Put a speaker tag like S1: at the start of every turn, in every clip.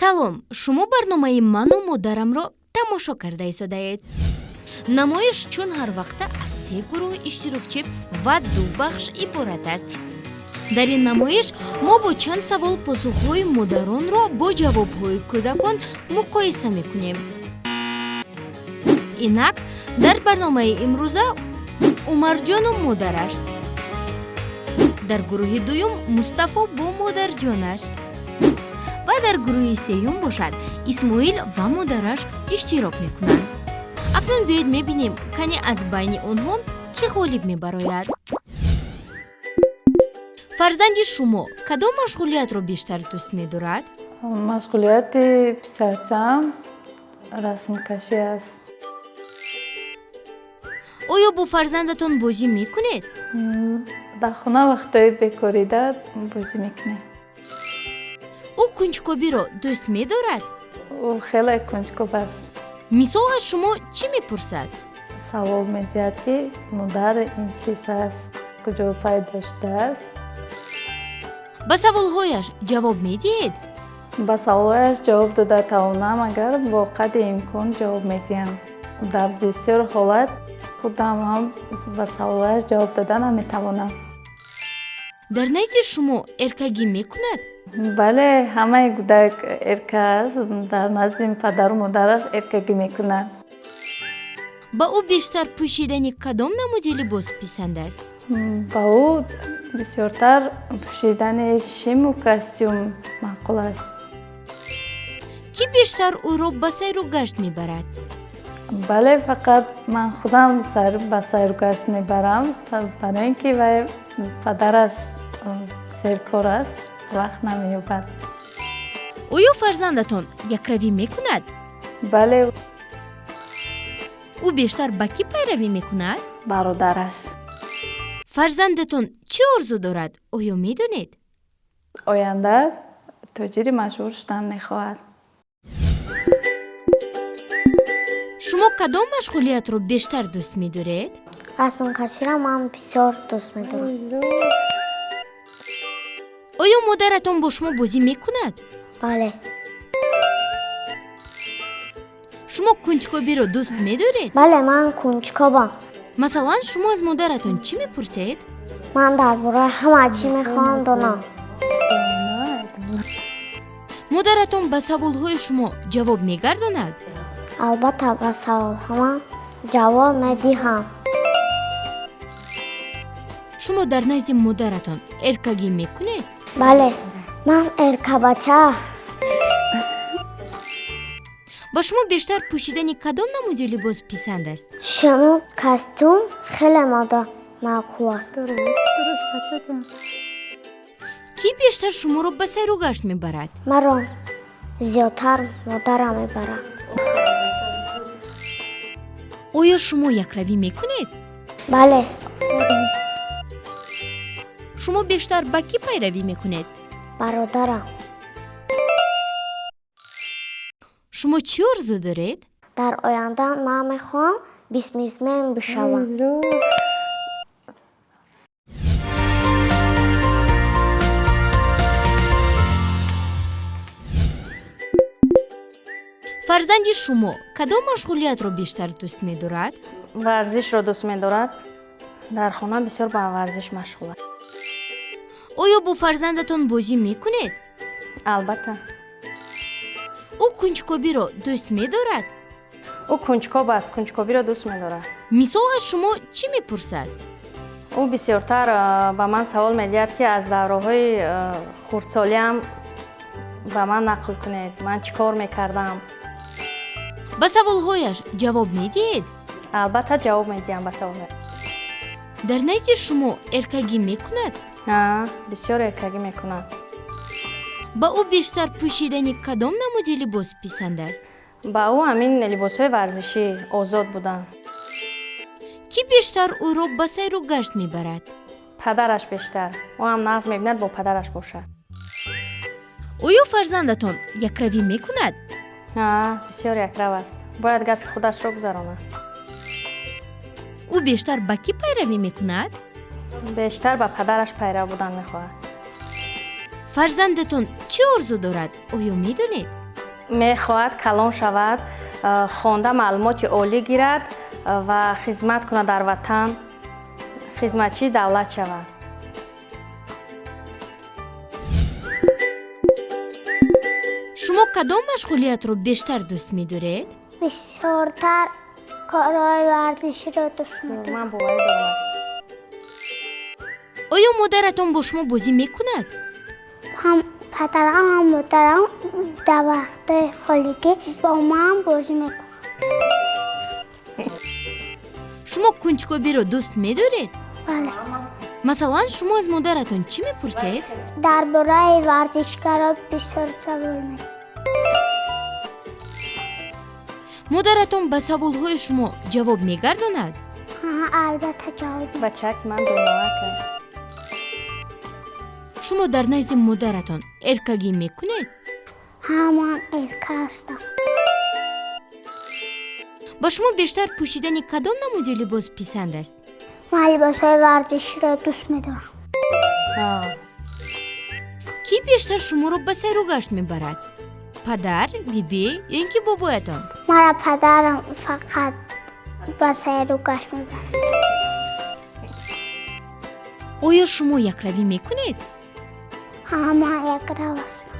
S1: Салом, шумо барномаи ману модарамро тамошо карда истодаед. Намоиш чун ҳар вақта аз се гурӯҳ иштирокчӣ ва ду бахш иборат аст. Дар ин намоиш мо бо чанд савол посухҳои модаронро бо ҷавобҳои кӯдакон муқоиса мекунем. Инак, дар барномаи имрӯза Умарҷону модараш, дар гурӯҳи дуюм Мустафо бо модарҷонаш ва дар гурӯҳи сеюм бошад Исмоил ва модараш иштирок мекунанд. Акнун биёед мебинем, кане аз байни онҳо кӣ ғолиб мебарояд. Фарзанди шумо кадом машғулиятро бештар дӯст медорад?
S2: Машғулияти писарчаам расмкашӣ аст.
S1: Оё бо фарзандатон бозӣ мекунед?
S2: Дар хона вақтҳои бекорида бозӣ мекунем.
S1: Ӯ кунҷкобиро дӯст медорад?
S2: Ӯ хеле кунҷкоб аст.
S1: Мисол, аз шумо чӣ мепурсад?
S2: Савол медиҳад, ки модар, ин чиз аст, куҷо пайдо шудааст?
S1: Ба саволҳояш ҷавоб медиҳед?
S2: Ба саволҳояш ҷавоб дода тавонам, агар бо қадри имкон ҷавоб медиҳам. Дар бисёр ҳолат худам ҳам ба саволҳояш ҷавоб дода наметавонам.
S1: Дар назди шумо эркагӣ мекунад?
S2: Бале, ҳамаи кӯдак эрка аст, дар назди падару модараш эркагӣ мекунад.
S1: Ба ӯ бештар пӯшидани кадом намуди либос писанд аст?
S2: Ба ӯ бисёртар пӯшидани шиму костюм маъқул аст.
S1: Кӣ бештар ӯро ба сайру гашт мебарад?
S2: Бале, фақат ман худам ба сайру гашт мебарам, барои ин ки вай падараш серкор аст, вақт намеёбад.
S1: Оё фарзандатон якравӣ мекунад?
S2: Бале.
S1: Ӯ бештар ба кӣ пайравӣ мекунад?
S2: Бародараш.
S1: Фарзандатон чӣ орзу дорад, оё медонед?
S2: Оянда тоҷири машҳур шудан мехоҳад.
S1: Шумо кадом машғулиятро бештар дӯст медоред?
S3: Расмкаширо ман бисёр дӯст медорам.
S1: Оё модаратон бо шумо бозӣ мекунад?
S3: Бале.
S1: Шумо кунҷкобиро дӯст медоред?
S3: Бале, ман кунҷкобам.
S1: Масалан, шумо аз модаратон чӣ мепурсед?
S3: Ман дар бораи ҳама чӣ мехоҳам донам.
S1: Модаратон ба саволҳои шумо ҷавоб мегардонад?
S3: Албатта, ба саволҳоам ҷавоб медиҳам.
S1: Шумо дар назди модаратон эркагӣ мекунед?
S3: Бале, ман эркабача.
S1: Ба шумо бештар пӯшидани кадом намуди либос писанд аст?
S3: Шиму костюм хеле мода маъқул аст.
S2: Дуруст, бачаҷон.
S1: Кӣ бештар шуморо ба сайру гашт мебарад?
S3: Маро зиёдтар модарам мебарад.
S1: Оё шумо якравӣ мекунед?
S3: Бале.
S1: Шумо бештар ба кӣ пайравӣ мекунед?
S3: Бародарам.
S1: Шумо чӣ орзу доред?
S3: Дар оянда ман мехоҳам бизнесмен бишавам.
S1: Фарзанди шумо кадом машғулиятро бештар дӯст медорад?
S4: Варзишро дӯст медорад. Дар хона бисёр ба варзиш машғул аст.
S1: Оё бо фарзандатон бозӣ мекунед?
S4: Албатта.
S1: Ӯ кунҷкобиро дӯст медорад?
S4: Ӯ кунҷкоб аст, кунҷкобиро дӯст медорад.
S1: Мисол, аз шумо чӣ мепурсад?
S4: Ӯ бисёртар ба ман савол медиҳад, ки аз давраҳои хурдсолиам ба ман нақл кунед, ман чӣ кор мекардам.
S1: Ба саволҳояш ҷавоб медиҳед?
S4: Албатта, ҷавоб медиҳам ба савол.
S1: Дар назди шумо эркагӣ мекунад?
S4: Бисёр эркагӣ мекунад.
S1: Ба ӯ бештар пӯшидани кадом намуди либос писанд аст?
S4: Ба ӯ ҳамин либосҳои варзишӣ озод буданд.
S1: Кӣ бештар ӯро ба сайру гашт мебарад?
S4: Падараш бештар. Ӯ ҳам нағз мебинад бо падараш бошад.
S1: Оё фарзандатон якравӣ мекунад?
S4: Бисёр якрав аст. Бояд гапи худашро гузаронад.
S1: Ӯ бештар ба кӣ пайравӣ мекунад?
S4: Бештар ба падараш пайрав будан мехоҳад.
S1: Фарзандатон чӣ орзу дорад, оё медонед?
S4: Мехоҳад калон шавад, хонда маълумоти олӣ гирад ва хизмат кунад дар ватан, хизматчии давлат шавад.
S1: Шумо кадом машғулиятро бештар дӯст медоред?
S3: Бисёртар корҳои варзиширо дӯст медорам.
S4: Ман боварӣ дорам.
S1: Оё модаратон бо шумо бозӣ мекунад?
S3: Ҳам падарам, ҳам модарам дар вақти холигӣ бо ман бозӣ мекунанд.
S1: Шумо кунҷкобиро дӯст медоред?
S3: Бале.
S1: Масалан, шумо аз модаратон чӣ мепурсед?
S3: Дар бораи варзишгаро бисёр савол медиҳам.
S1: Модаратон ба саволҳои шумо ҷавоб мегардонад?
S3: Ҳа, албатта ҷавоб.
S4: Бачаки ман доновак.
S1: Шумо дар назди модаратон эркагӣ мекунед?
S3: Ҳа, ман эрка ҳастам.
S1: Ба шумо бештар пӯшидани кадом намуди либос писанд аст?
S3: Ман либосҳои варзиширо дӯст медорам.
S1: Кӣ бештар шуморо ба сайру гашт мебарад? Падар, бибӣ ё ин ки бобоятон?
S3: Мара падарам фақат ба сайру гашт мебарад.
S1: Оё шумо якравӣ мекунед?
S3: Ҳа, ман якрав ҳастам.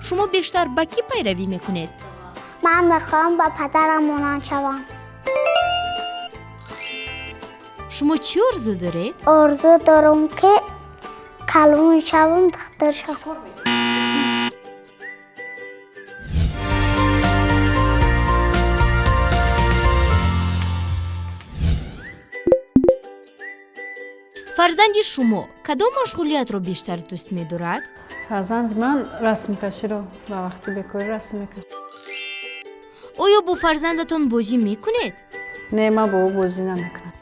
S1: Шумо бештар ба кӣ пайравӣ мекунед?
S3: Ман мехоҳам ба падарам монанд шавам.
S1: Шумо чӣ орзу доред?
S3: Орзу дорам, ки калон шавам, духтур шавам.
S1: Фарзанди шумо кадом машғулиятро бештар дӯст медорад?
S2: Фарзанди ман расмкаширо ба вақти бекорӣ расм мекашад.
S1: Оё бо фарзандатон бозӣ мекунед?
S2: Не, ман бо ӯ бозӣ намекунам.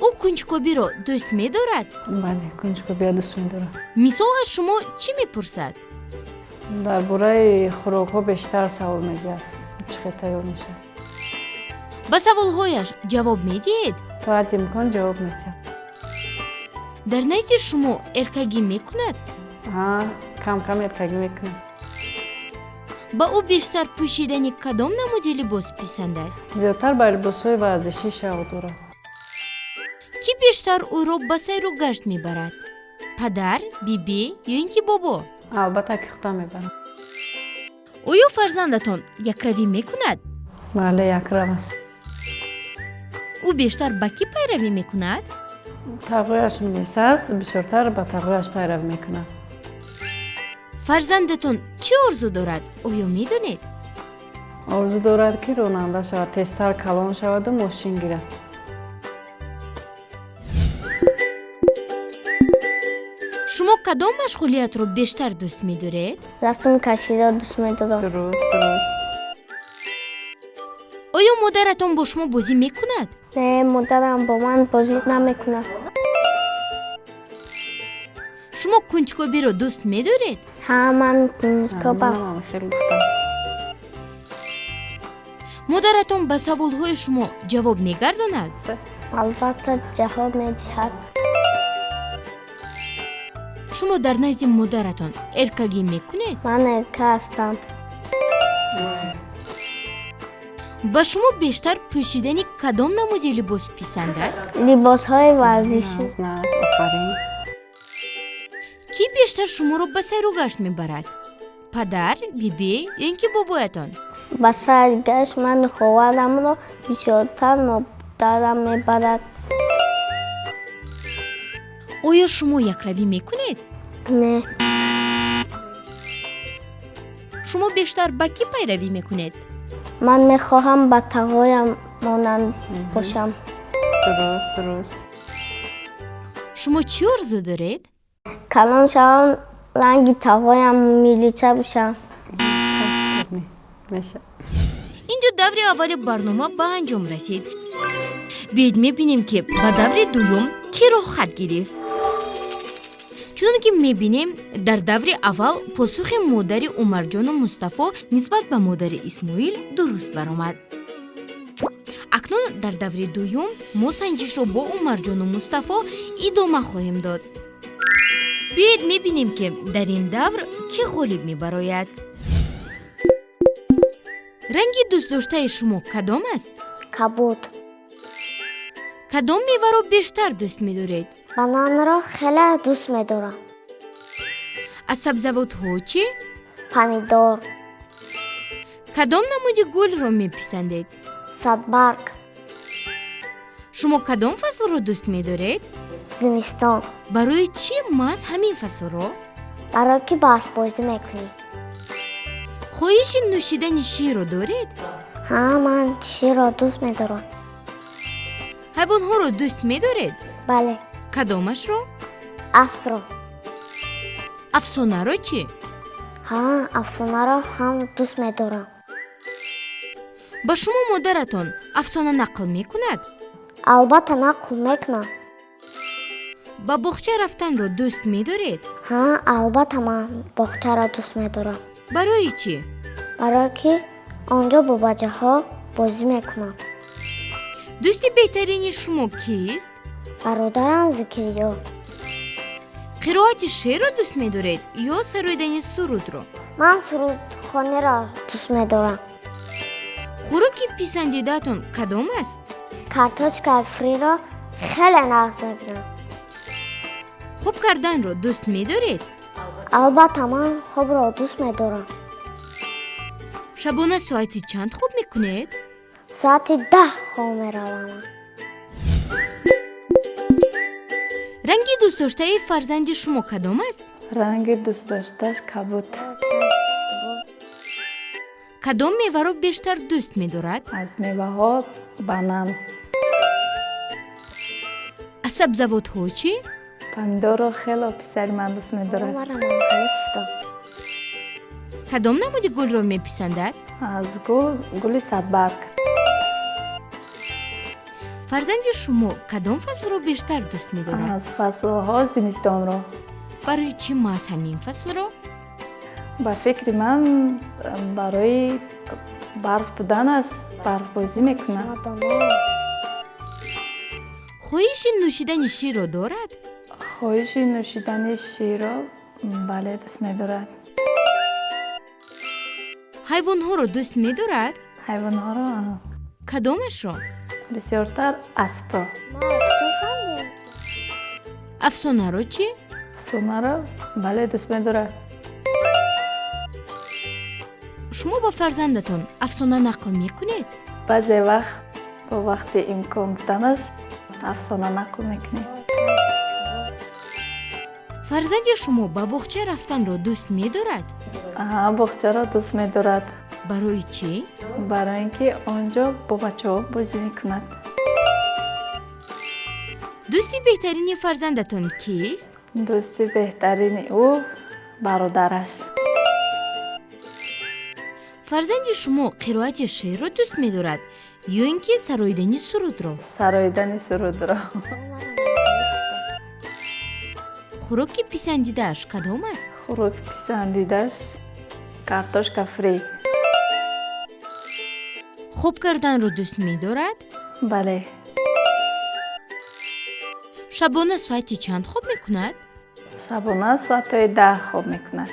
S1: Ӯ кунҷкобиро дӯст медорад?
S2: Бале, кунҷкобиро дӯст медорад.
S1: Мисол, аз шумо чӣ мепурсад?
S2: Дар бораи хӯрокҳо бештар савол медиҳад, чӣ хел тайёр мешавад.
S1: Ба саволҳояш ҷавоб медиҳед?
S2: То ҳадди имкон ҷавоб медиҳам.
S1: Дар назди шумо эркагӣ мекунад?
S2: Ҳа, кам-кам эркагӣ мекунад.
S1: Ба ӯ бештар пӯшидани кадом намуди либос писанд аст?
S2: Зиёдтар ба либосҳои варзишӣ шавқ дорад.
S1: Кӣ бештар ӯро ба сайру гашт мебарад? Падар, бибӣ ё ин ки бобо?
S2: Албатта, ки худам мебарам.
S1: Оё фарзандатон якравӣ мекунад?
S2: Бале, якрав аст.
S1: Ӯ бештар ба кӣ пайравӣ мекунад?
S2: Тағояш милиса аст, бисёртар ба тағояш пайравӣ мекунад.
S1: Фарзандатон чӣ орзу дорад? Оё медонед?
S2: Орзу дорад, ки ронанда шавад, тезтар калон шаваду мошин гирад.
S1: Шумо кадом машғулиятро бештар дӯст медоред?
S3: Расмкаширо дӯст медорам.
S2: Дуруст, дуруст.
S1: Оё модаратон бо шумо бозӣ мекунад?
S3: Не, модарам бо ман бозӣ намекунад.
S1: Шумо кунҷкобиро дӯст медоред?
S3: Ҳа, ман кунҷкобам.
S2: Манам хеле гуфтам.
S1: Модаратон ба саволҳои шумо ҷавоб мегардонад?
S3: Албатта, ҷавоб медиҳад.
S1: Шумо дар назди модаратон эркагӣ мекунед?
S3: Ман эрка ҳастам.
S1: Ба шумо бештар пӯшидани кадом намуди либос писанд аст?
S3: Либосҳои варзишӣ.
S2: Наз, наз, офарин.
S1: Кӣ бештар шуморо ба сайру гашт мебарад? Падар, бибӣ ё ин ки бобоятон?
S3: Ба сайру гашт ман хоҳарамро бисёртар модарам мебарад.
S1: Оё шумо якравӣ мекунед?
S3: Не.
S1: Шумо бештар ба кӣ пайравӣ мекунед?
S3: Ман мехоҳам ба тағоям монанд бошам.
S2: Дуруст, дуруст.
S1: Шумо чӣ орзу доред?
S3: Калон шавам, ранги тағоям милиса бошам.
S1: Инҷо даври аввали барнома ба анҷом расид. Биёед мебинем, ки ба даври дуюм кӣ роҳхат гирифт. Чунон ки мебинем, дар даври аввал посухи модари Умарҷону Мустафо нисбат ба модари Исмоил дуруст баромад. Акнун дар даври дуюм мо санҷишро бо Умарҷону Мустафо идома хоҳем дод. Биёед мебинем, ки дар ин давр кӣ ғолиб мебарояд. Ранги дӯстдоштаи шумо кадом аст?
S3: Кабуд.
S1: Кадом меваро бештар дӯст медоред?
S3: Бананро хеле дӯст медорам.
S1: Аз сабзавотҳо чӣ?
S3: Помидор.
S1: Кадом намуди гулро меписандед?
S3: Садбарг.
S1: Шумо кадом фаслро дӯст медоред?
S3: Зимистон.
S1: Барои чӣ маҳз ҳамин фаслро?
S3: Барое ки барфбозӣ мекунем.
S1: Хоҳиши нӯшидани ширро доред?
S3: Ҳа, ман ширро дӯст медорам.
S1: Ҳайвонҳоро дӯст медоред?
S3: Бале.
S1: Кадомашро?
S3: Аспро.
S1: Афсонаро чӣ?
S3: Ҳа, афсонаро ҳам дӯст медорам.
S1: Ба шумо модаратон афсона нақл мекунад?
S3: Албатта, нақл мекунад.
S1: Ба боғча рафтанро дӯст медоред?
S3: Ҳа, албатта, ман боғчаро дӯст медорам.
S1: Барои чӣ?
S3: Барое ки он ҷо бо бачаҳо бозӣ мекунам.
S1: Дӯсти беҳтарини шумо кист?
S3: Бародарам Зикриё.
S1: Қироати шеърро дӯст медоред ё сароидани сурудро?
S3: Ман сурудхониро дӯст медорам.
S1: Хӯроки писандидаатон кадом аст?
S3: Картошкаи фриро хеле нағз мебинам.
S1: Хоб карданро дӯст медоред?
S3: Албатта, ман хобро дӯст медорам.
S1: Шабона соати чанд хоб мекунед?
S3: Соати 10 хоб меравам.
S1: Ранги дӯстдоштаи фарзанди шумо кадом аст?
S2: Ранги дӯстдоштааш кабуд.
S1: Кадом меваро бештар дӯст медорад?
S2: Аз меваҳо банан.
S1: Аз сабзавотҳо чӣ?
S2: Помидорро хело писари ман дӯст медорад.
S1: Кадом намуди гулро меписандад?
S2: Аз гул гули садбарг.
S1: Фарзанди шумо кадом фаслро бештар дӯст медорад?
S2: Аз фаслҳо зимистонро.
S1: Барои чӣ маҳз ҳамин фаслро?
S2: Ба фикри ман, барои барф буданаш барфбозӣ мекунад.
S1: Хоҳиши нӯшидани ширро дорад?
S2: Хоҳиши нӯшидани ширро, бале, дӯст медорад.
S1: Ҳайвонҳоро дӯст медорад?
S2: Ҳайвонҳоро.
S1: Кадомашро?
S2: Бисёртар аспро.
S1: Афсонаро чӣ?
S2: Афсонаро, бале, дӯст медорад.
S1: Шумо ба фарзандатон афсона нақл мекунед?
S2: Баъзе вақт, бо вақти имкон буданаш, афсона нақл мекунем.
S1: Фарзанди шумо ба боғча рафтанро дӯст медорад?
S2: Боғчаро дӯст медорад.
S1: Барои чӣ?
S2: Барои ин ки он ҷо бо бачаҳо бозӣ мекунад.
S1: Дӯсти беҳтарини фарзандатон кист?
S2: Дӯсти беҳтарини ӯ бародараш.
S1: Фарзанди шумо қироати шеърро дӯст медорад ё ин ки сароидани сурудро?
S2: Сароидани сурудро.
S1: Хӯроки писандидааш кадом аст?
S2: Хӯроки писандидааш картошка фри.
S1: Хоб карданро дӯст медорад?
S2: Бале.
S1: Шабона соати чанд хоб мекунад?
S2: Шабона соатҳои 10 хоб мекунад.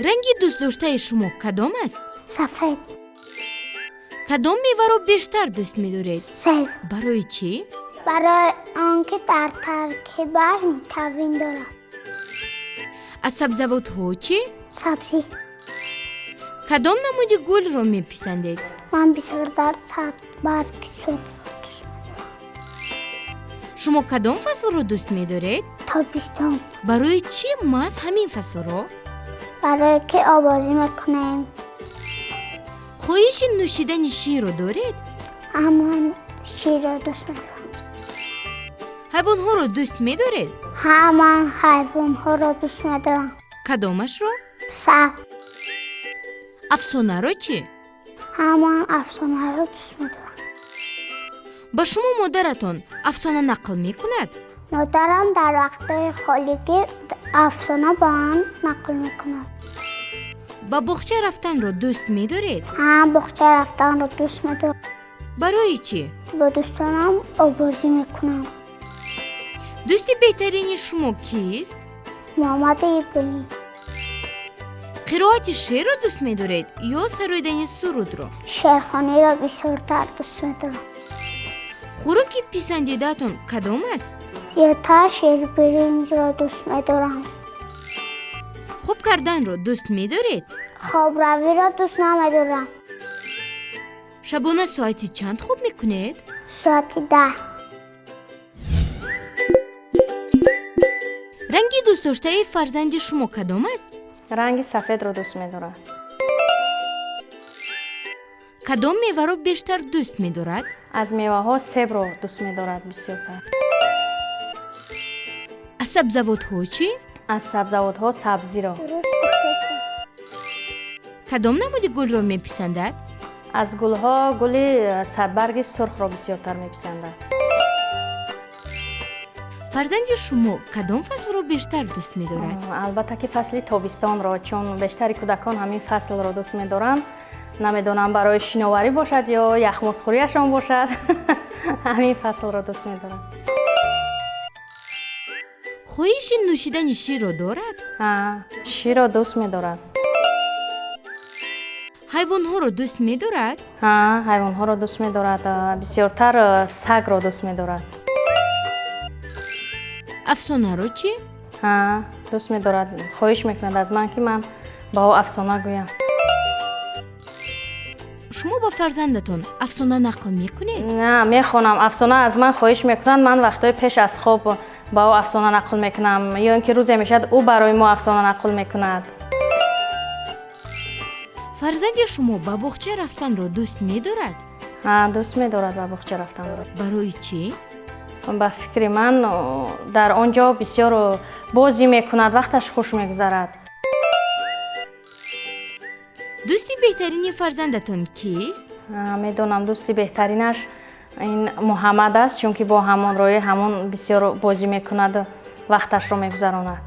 S1: Ранги дӯстдоштаи шумо кадом аст?
S3: Сафед.
S1: Кадом меваро бештар дӯст медоред?
S3: Себ.
S1: Барои чӣ?
S3: Барои он ки дар таркибаш витамин дорад.
S1: Аз сабзавотҳо чӣ?
S3: Сабзӣ.
S1: Кадом намуди гулро меписандед?
S3: Ман бисёртар садбарги сурхро дӯст медорам.
S1: Шумо кадом фаслро дӯст медоред?
S3: Тобистон.
S1: Барои чӣ маҳз ҳамин фаслро?
S3: Барое ки обозӣ мекунем.
S1: Хоҳиши нӯшидани ширро доред?
S3: Ҳамон ширро дӯст медорам.
S1: Ҳайвонҳоро дӯст медоред?
S3: Ҳа, ман ҳайвонҳоро дӯст медорам.
S1: Кадомашро?
S3: Саг.
S1: Афсонаро чӣ?
S3: Ҳа, ман афсонаро дӯст медорам.
S1: Ба шумо модаратон афсона нақл мекунад?
S3: Модарам дар вақтҳои холигӣ афсона ба ман нақл мекунад.
S1: Ба боғча рафтанро дӯст медоред?
S3: Ҳа, боғча рафтанро дӯст медорам.
S1: Барои чӣ?
S3: Бо дӯстонам обозӣ мекунам.
S1: Дӯсти беҳтарини шумо кист?
S3: Муҳаммади Иброҳим.
S1: Қироати шеърро дӯст медоред ё сароидани сурудро?
S3: Шеърхониро бисёртар дӯст медорам.
S1: Хӯроки писандидаатон кадом аст?
S3: Зиёдтар ширбиринҷро дӯст медорам.
S1: Хоб карданро дӯст медоред?
S3: Хобравиро дӯст намедорам.
S1: Шабона соати чанд хоб мекунед?
S3: Соати 10.
S1: Ранги дӯстдоштаи фарзанди шумо кадом аст?
S4: Ранги сафедро дӯст медорад.
S1: Кадом меваро бештар дӯст медорад?
S4: Аз меваҳо себро дӯст медорад бисёртар.
S1: Аз сабзавотҳо чӣ?
S4: Аз сабзавотҳо сабзиро.
S1: Кадом намуди гулро меписандад?
S4: Аз гулҳо гули садбарги сурхро бисёртар меписандад.
S1: Фарзанди шумо кадом фаслро бештар дӯст медорад?
S4: Албатта ки фасли тобистонро, чун бештари кӯдакон ҳамин фаслро дӯст медоранд. Намедонам барои шиноварӣ бошад ё яхмозхӯрияшон бошад, ҳамин фаслро дӯст медоранд.
S1: Хоҳиши нӯшидани ширро дорад?
S4: Ҳа, ширро дӯст медорад.
S1: Ҳайвонҳоро дӯст медорад?
S4: Ҳа, ҳайвонҳоро дӯст медорад. Бисёртар сагро дӯст медорад.
S1: Афсонаро чӣ?
S4: Ҳа, дӯст медорад. Хоҳиш мекунад аз ман, ки ман ба ӯ афсона гӯям.
S1: Шумо ба фарзандатон афсона нақл мекунед?
S4: На, мехонам. Афсона аз ман хоҳиш мекунанд. Ман вақтҳои пеш аз хоб ба ӯ афсона нақл мекунам, ё ин ки рӯзе мешавад ӯ барои мо афсона нақл мекунад.
S1: Фарзанди шумо ба боғча рафтанро дӯст медорад?
S4: Ҳа, дӯст медорад ба боғча рафтанро.
S1: Барои чӣ?
S4: Ба фикри ман, дар он ҷо бисёр бозӣ мекунад, вақташ хуш мегузарад.
S1: Дӯсти беҳтарини фарзандатон кист?
S4: Медонам, дӯсти беҳтаринаш ин Муҳаммад аст, чунки бо ҳамон роҳи ҳамон бисёр бозӣ мекунад, вақташро мегузаронад.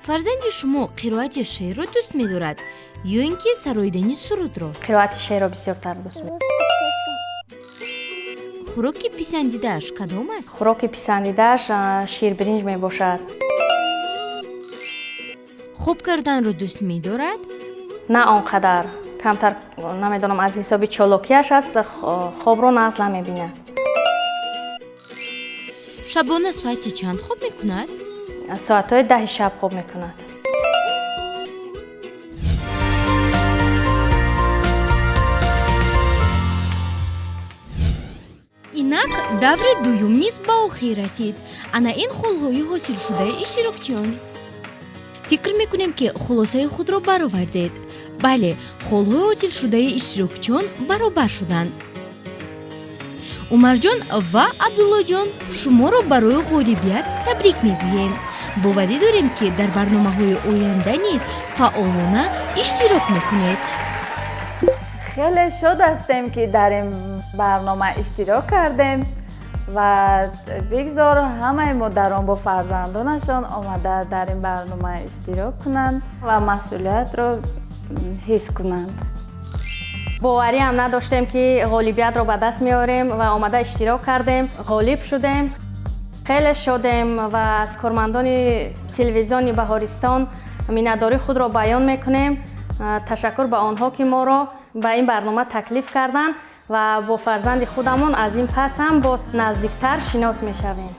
S1: Фарзанди шумо қироати шеърро дӯст медорад ё ин ки сароидани сурудро?
S4: Қироати шеърро бисёртар дӯст медорад.
S1: Хӯроки писандидааш кадом аст?
S4: Хӯроки писандидааш ширбиринҷ мебошад.
S1: Хоб карданро дӯст медорад?
S4: На он қадар. Камтар, намедонам, аз ҳисоби чолокияш аст, хобро нағз намебинад.
S1: Шабона соати чанд хоб мекунад?
S4: Соатҳои 10 шаб хоб мекунад.
S1: Инак даври дуюм низ ба охир расид. Ана ин холҳои ҳосилшудаи иштирокчиён. Фикр мекунем, ки хулосаи худро баровардед. Бале, холҳои ҳосилшудаи иштирокчиён баробар шуданд. Умарҷон ва Абдуллоҷон, шуморо барои ғолибият табрик мегӯем. Боварӣ дорем, ки дар барномаҳои оянда низ фаъолона иштирок мекунед.
S2: Хеле шод ҳастем, ки дар ин барнома иштирок кардем ва бигзор ҳамаи модарон бо фарзандонашон омада дар ин барнома иштирок кунанд ва масъулиятро ҳис кунанд.
S4: Боварӣ ҳам надоштем, ки ғолибиятро ба даст меорем ва омада иштирок кардем, ғолиб шудем. Хеле шодем ва аз кормандони телевизиони Баҳористон миннатдории худро баён мекунем. Ташаккур ба онҳо, ки моро ба ин барнома таклиф карданд ва бо фарзанди худамон аз ин пас ҳам боз наздиктар шинос мешавем.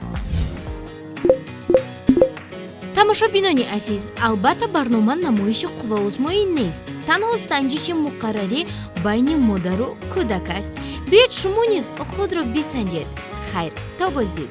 S1: Тамошобинони азиз, албатта барнома намоиши қувваозмоӣ нест, танҳо санҷиши муқаррарӣ байни модару кӯдак аст. Биёед шумо низ худро бисанҷед. Хайр, то боздид.